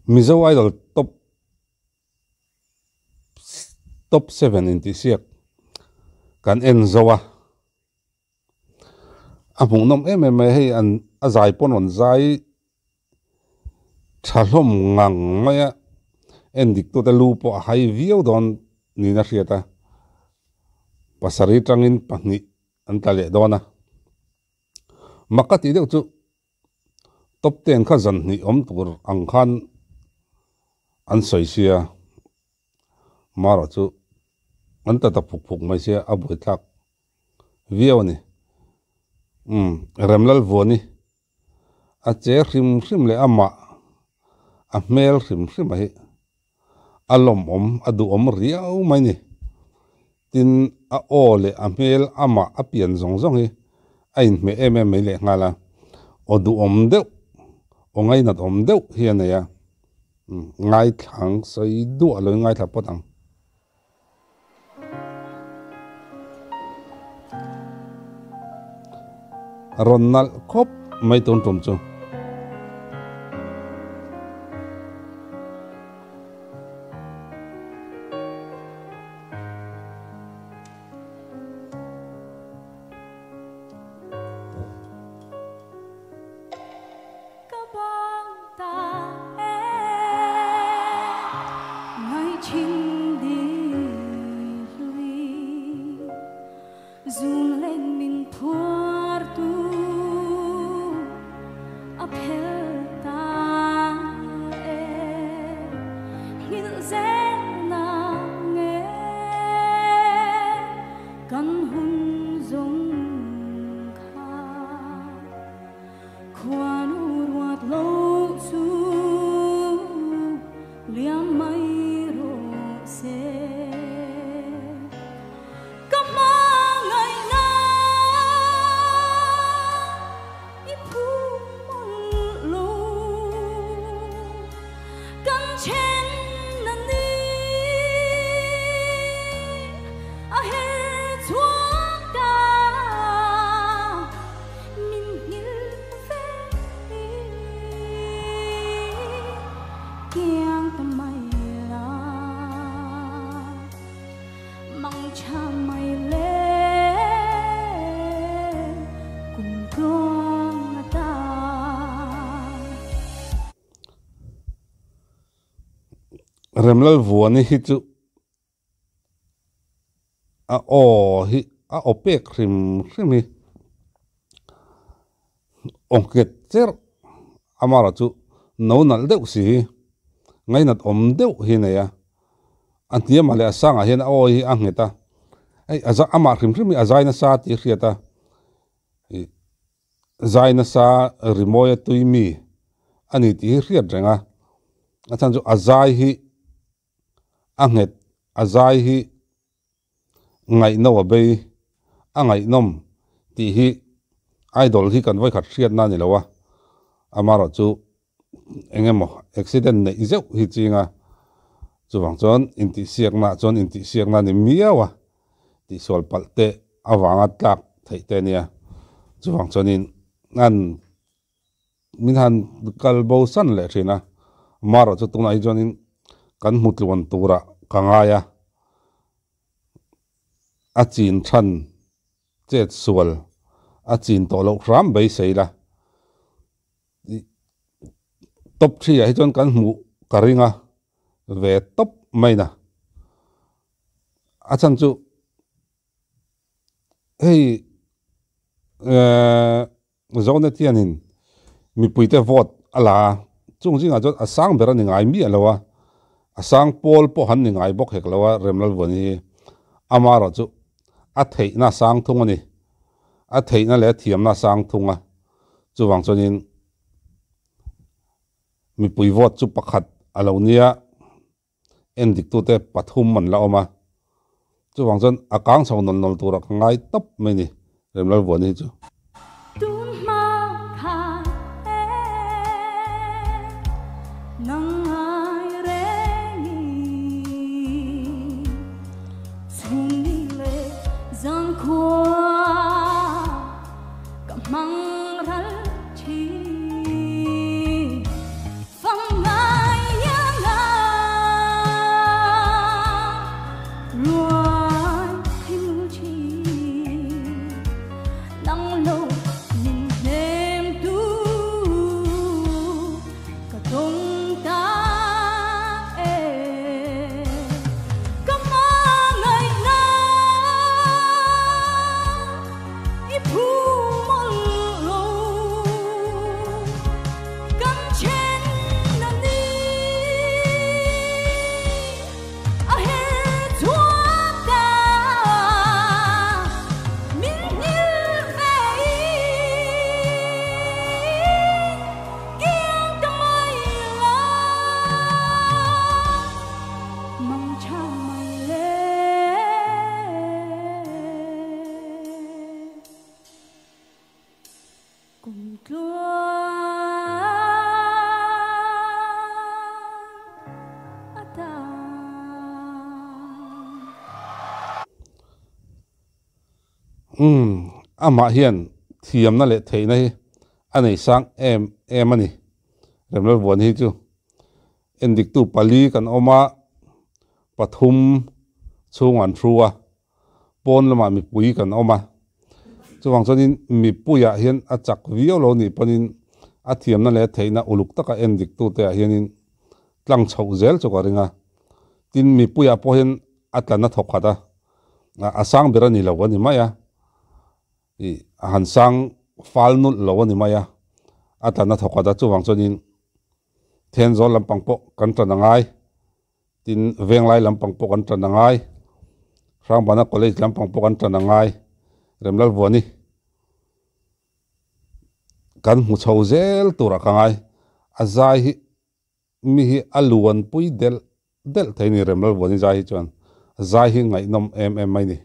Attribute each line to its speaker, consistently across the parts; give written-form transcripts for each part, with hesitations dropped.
Speaker 1: Mizo Idol top top 7 intihsiak kan en zo a, a hmuhnawm em em mai hei an a zai pawn rawn zai tha hlawm ngang mai a, en dik tute lu pawh a hai viau dawn niin a hriat a, pasarih tangin pahnih an tla leh dawn a, mak ka tih deuh chu top ten kha zan hnih awm tur ang khan an sawi sia marawh chu an ta ta phuk phuk mai sia a buaithlak viau a ni. Umm Remlalvuani a che hrim hrim leh amah a hmel hrim hrim a hi a lawmawm a duhawm riau mai ni. Tin a aw leh a hmel amah a pian zawng zawng hi a inhmeh em em mai leh nghal a, aw duhawm deuh aw ngainat awm deuh hi a nei a, ngaithlang sawi duah lo in ngaithla phawt ang. Rawn nalh khawp mai tun tum chu.
Speaker 2: Ka bang ta e ngai thin di hlui zun len min phuar tu a phel ta e nghilh zel na nge kan hun zawng kha. Khuanu ruat loh chu liam mai rawh se. Ka hmangaihna i phum mawlh lo. Kan then na ni a her chhuak ta. Min nghilh vek i kiang ta mai la, mang tha mai le kum tluang a ta.
Speaker 1: Remlalvuani hi chu A aw hi a aw pek hrim hrim hi aw nghet cherh amarawh chu no nalh deuh si hi ngainat awm deuh hi a nei a, a hniamah leh a sangah hian a aw hi a nghet a, hei a amah hrim hrim hi a zai nasa tih a hriat a, ih zai nasa rimawi a tui mi a ni tih hi hriat reng a, a chhan chu a zai hi. A nghet a zai hi ngaihno a bei, a ngaihnawm tih hi idol hi kan vawikhat hriatna a ni lo a, amaherawh chu eng emaw accident neih zeuh hi ching a, chuvang chuan intihsiakna ah chuan intihsiakna a ni miau a, tihsual palh te avanga tlak theih te a nia, chuvang chuanin an Min han kal bo san leh thin a, marawh chu tunah hi chuanin kan hmu tluan turah ka ngai a, a chin than chet sual a chin tawh loh hram beisei la, top 3 ah hi chuan kan hmuh ka ring a ve tawp mai na, a chhan chu hei ehh. Zonet hianin mipuite vote a la a, chung zingah chuan a sang ber a ni ngai miah lo a, a sang pawl pawh han ni ngai bawk hek lo a, Remlalvuani hi amaherawh chu a theihna a sang thung a ni, a theihna leh a thiamna a sang thung a, chuvang chuanin mipui vote chu pakhat a lo nia. Endiktute pathum an la awm a, chuvang chuan a kang chho nawn nawn turah ka ngai tawp mai ni, Remlalvuani hi chu.
Speaker 2: Tun hma kha e nang ngai reng i chhung ni leh zan khua ka hmang ral thin.
Speaker 1: Umm amah hian thiamna leh theihna hi a nei sang em em a ni. Remlalvuan hi chu endiktu pali kan awm a, pathum chhung an thu a, pawn lamah mipui kan awm a. Chuvang chuanin mipuiah hian a chak viau lo nih pawhin a thiamna leh theihna uluk taka endiktute ah hianin tlang chhoh zel chu ka ring a. Tin, mipuiah pawh hian a tlan a thawk khat a, a sang ber a ni lo a ni mai a, ih a han sang fal nulh lo a ni mai a, a tlan a thawk khat a, chuvang chuanin Thenzawl lampang pawh kan tan a ngai, tin Venglai lampang pawh kan tan a ngai, Hrangbana College lampang pawh kan tan a ngai, Remlalvuani kan hmu chho zel turah ka ngai, a zai hi Mi hi a luanpui delh delh thei ni Remlalvuani zai hi chuan zai hi ngaihnawm em em mai ni.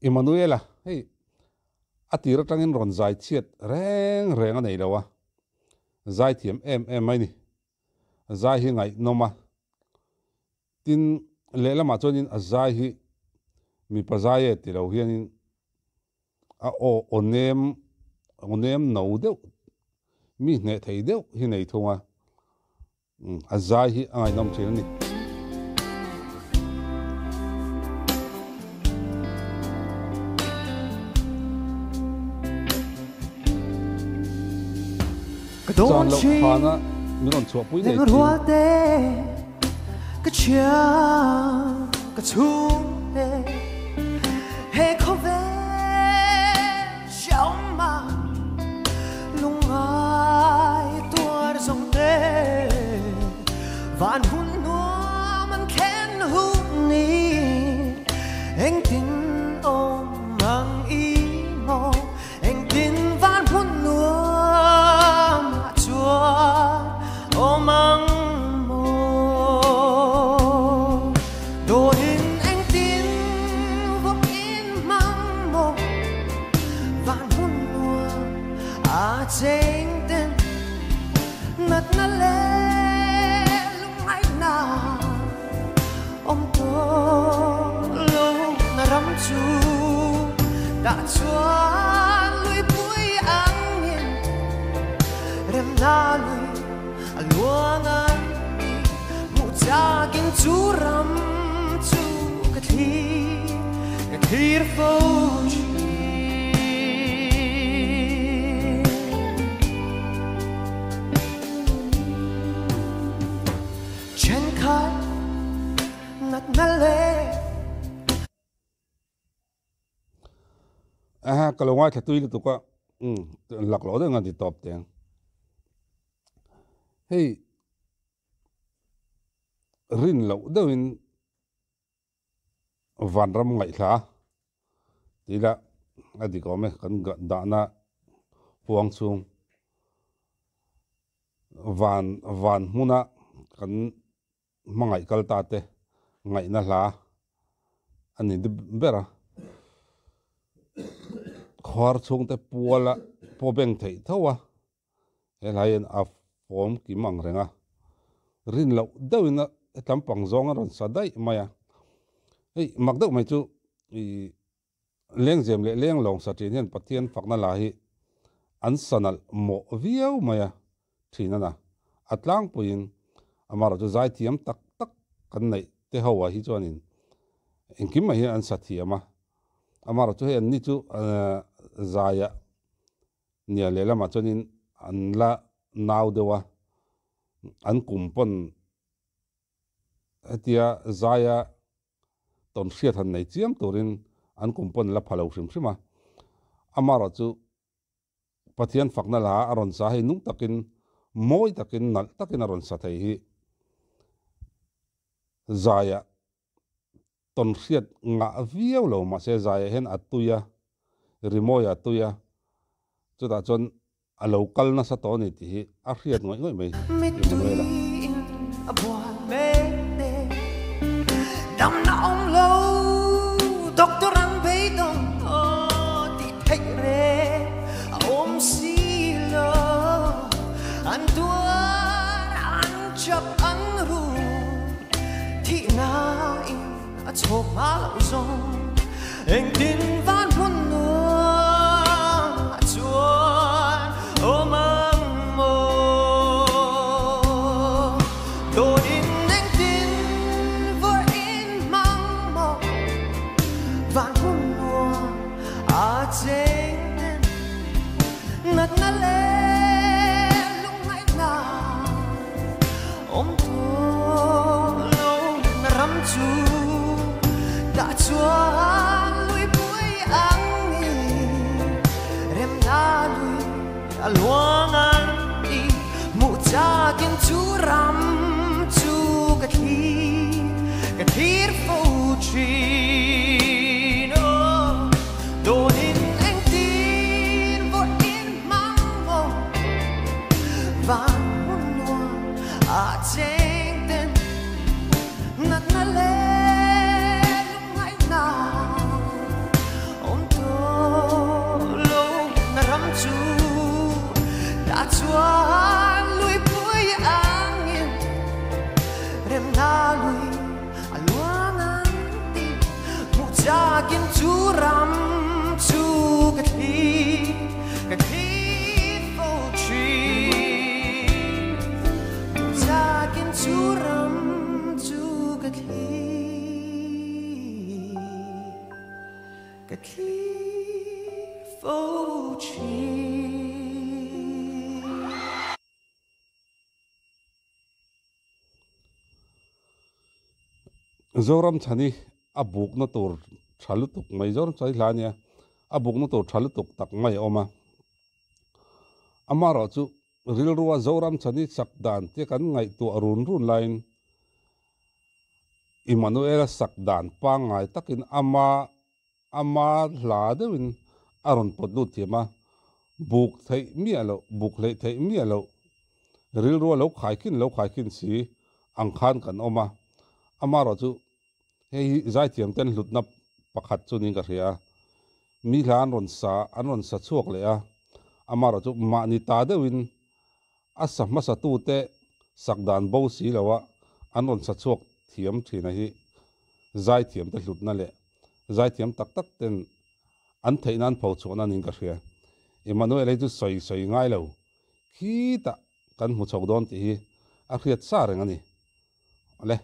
Speaker 1: Emmanuela hei a tir atangin rawn zai chhiat reng reng a nei lo a, zai thiam em em mai ni. Zai hi ngaihnawm a, Tin, lehlamah chuanin a zai hi mipa zai e ti lo hianin a aw aw nem aw nem no deuh mi hneh thei deuh hi nei thung a, a zai hi a ngaihnawm thin a ni. Chan loh khana min rawn chhuahpui ngei thin.
Speaker 3: Ka thiam ka chhungte he khawvel hriamma lungngai tuar zawng te van hun nuam an thlen hun ni engtin awm ang i maw engtin van hun nuam ah chuan awm ang maw? Dawhin engtin vawk in hmang maw? Van hmun nuam a cheng ten natna leh lungngaihna awm tawh lo na ram chu dah chuan luipui angin remna lui a luang a ni hmuh chakin chu ram chu ka thlir ka thlir fo thin. Thenkhat natna leh.
Speaker 1: Aha, ka lo ngaithla tui lutuk a, umm lak loh deuh ngan ti tawp teng. Hei rin loh deuhin vanram ngaihthla tih lah a dik awm e kan dahna huang chhung van van hmuna kan hmangaih kal ta te ngaihna hla a ni ber a, khuar chhungte puala pawh beng theih tho a, he hla hian a fawm kim ang reng a, rin loh deuhin a tlampang zawng a rawn sa daih mai a, hei mak deuh mai chu ih lengzem leh lenglawng sa thin hian Pathian fakna la hi an sa nalh mawh viau mai a thin a na. A tlangpuiin amaherawh chu zaithiam tak tak kan neih te ho ah hi chuanin engkim mai hian an sa thiam a, amaherawh chu hei an ni chu zaiah nia lehlamah chuanin an la nau deuh a, an kum pawn hetia zaia tawn hriat han nei chiam turin an kum pawn la pha lo hrim hrim a, amaherawh chu Pathian fakna la a rawn sa hei nung takin, mawi takin, nalh takin a rawn sa thei hi zaiah tawn hriat ngah viau lo mahse zaiah hian a tui a, rimawi a tui a, chutah chuan a lo kal nasa tawh a ni tih hi a hriat ngawih ngawih mai Emmanuel-a.
Speaker 3: Mittuiin a bual mek te damna awm lo doctor an beidawng aw tih theih reng a awm si lo an tuar an chap an ru. Engtin van hmun nuam ah chuan awm ang maw? Dawnin engtin vawiin hmang maw? Van hmun nuam a cheng ten natna leh lungngaihna awm tawh lo na ram chu tah chuan luipui ang i remna lui a luang ang i hmuh chakin chu ram chu ka thlir ka thlir fo thin. Aw dawnin engtin vawiin hmang maw van hmun nuam a cheng ten natna leh lungngaihna awm tawh lo na ram chu tah chuan luipui angin remna lui a luang ang tih hmuh chakin chu ram chu ka thlir ka thlir fo thin. Hmuh chakin chu ram chu ka thlir ka thlir fo thin.
Speaker 1: Zoram chhani a bukna tur tha lutuk mai Zoram chhani hla ania a bukna tur tha lutuk tak mai a awm a amaherawh chu rilrua Zoram chhani sak dan te kan ngaihtuah run run laiin Immanuela sak dan pangngai takin ama ama hla deuhin a rawn pawt lut thiam a buk theih miah loh buk hleih theih miah loh rilrua lo khaikhin lo khaikhin si ang khan kan awm a amaherawh chu hei hi zaithiam ten hlutna pakhat chu niin ka hria a mi hla an rawn sa an rawn sa chhuak leh a amaherawh chu mahni ta deuhin a sa hmasa tute sak dan bo si lo a an rawn sa chhuak thiam thin a hi zaithiam te hlutna leh zaithiam tak tak ten an theih nan pho chhuahna niin ka hria. Emmanuel hi chu sawi sawi ngai lo khitah kan hmu chho dawn tih hi a hriat sa reng a ni. Awle.